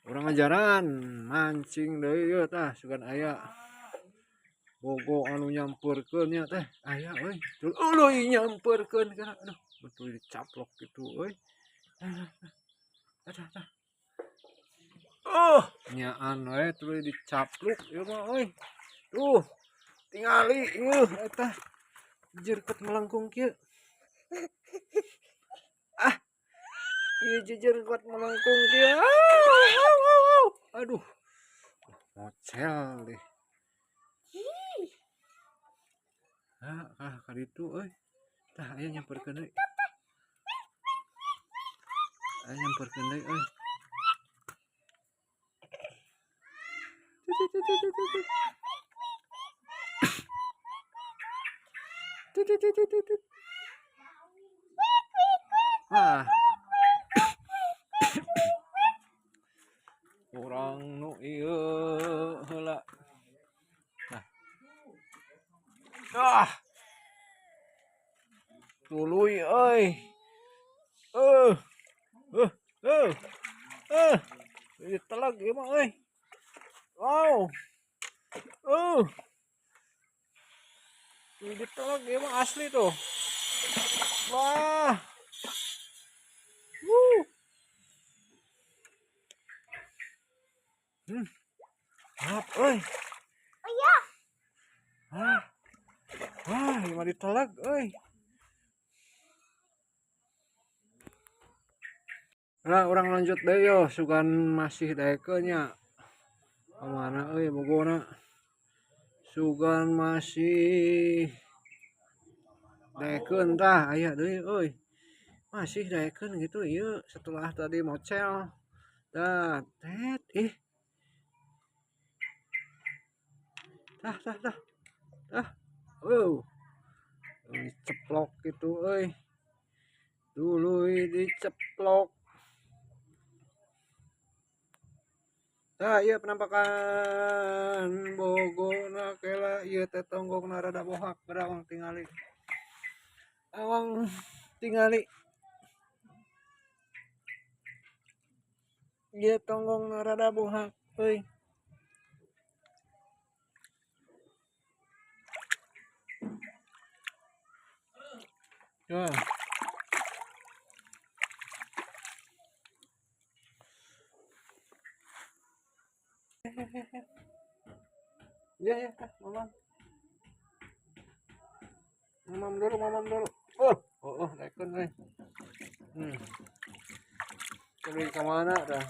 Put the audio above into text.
Urang ngajaran mancing deui ieu tah sugan aya bogo anu nyamperkeun nya teh aya euy. Tuluy nyamperkeun kana aduh betul dicaplok gitu euy. Tah tah. Oh, nyaan we tuluy dicapluk ieu mah euy. Tuh, tingali ieu eta jerket melengkung kieu. Ah. Ieu jejerkot melengkung kieu. Aduh. Mocel deh. Ah, ah ka ditu euy. Tah aya nyamperkeun deui. Aya nyamperkeun deui euy. Ah. Urang nu ieu heula. Nah. Ah. Tuluy euy. Ditelag ieu mah euy. Wow. Ditelag ieu mah asli tuh. Wah. Wuh. Maaf euy. Iya. Ah. Wah, ieu mah ditelag euy. Nah, urang lanjut deui yo, sugan masih daekeun nya. Kamana euy bogona? Sugan masih daekeun tah aya deui euy. Masih daekeun gitu ieu setelah tadi mocel. Tah, tet ih. Tah tah tah. Tah. Wow. Diceplok gitu euy. Tuluy diceplok. Tah ieu penampakan bogona kela ieu teh tonggongna rada bohak awang tingali. Awang tingali. Ieu tonggongna rada bohak euy. Ya. Ya ya, mamam. Mamam dulu, mamam dulu. Oh, oh, oh, daekeun euy. Tuluy ka mana dah?